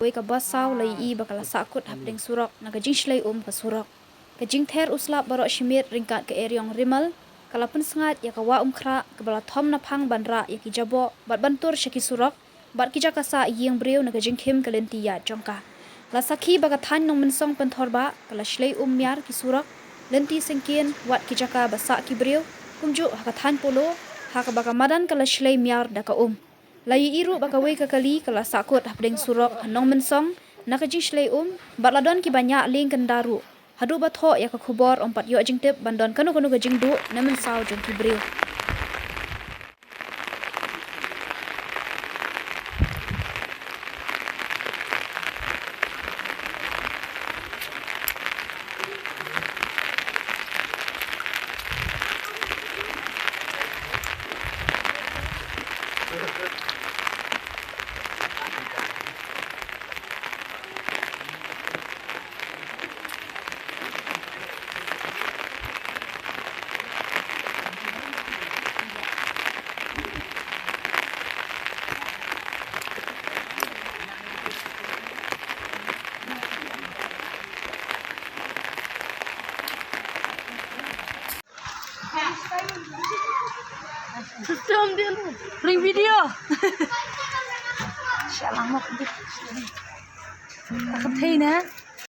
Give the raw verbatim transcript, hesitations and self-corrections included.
Kawei ka bus saw la ïohi ba ka la sahkut hapdeng surok na ka jingshlei um ka surok. Ka jingther u slap baroh shi miet ryngkat ka eriong rimal ka la pynsngaid ïa ka wah umkhrah kaba la thom naphang ban rah ïa ki jaboh bad ban tur sha ki surok bad ki jaka sah ïing briew na ka jingkhim ka lynti ïaid jong ka. La sakhi ba ka thaiñ Nongmynsong Pynthor Bah ka la shlei um miar ki surok, lynti syngkien, wat ki jaka ba sah ki briew, kumjuh ha ka thaiñ Polo, ha kaba ka madan ka la shlei miar da ka um. La ïohi ruh ba kawei ka kali ka la sahkut hapdeng surok ha Nongmynsong na ka jingshlei um bad la don kiba ñiah lieng kynda ruh. Haduh ba thoh ïa ka khubor ym pat ïoh jingtip ban don kano kano ka jingduh na mynsaw jong ki briew. System dia lu. Ring video. Shalah mok dia. Ka thei na.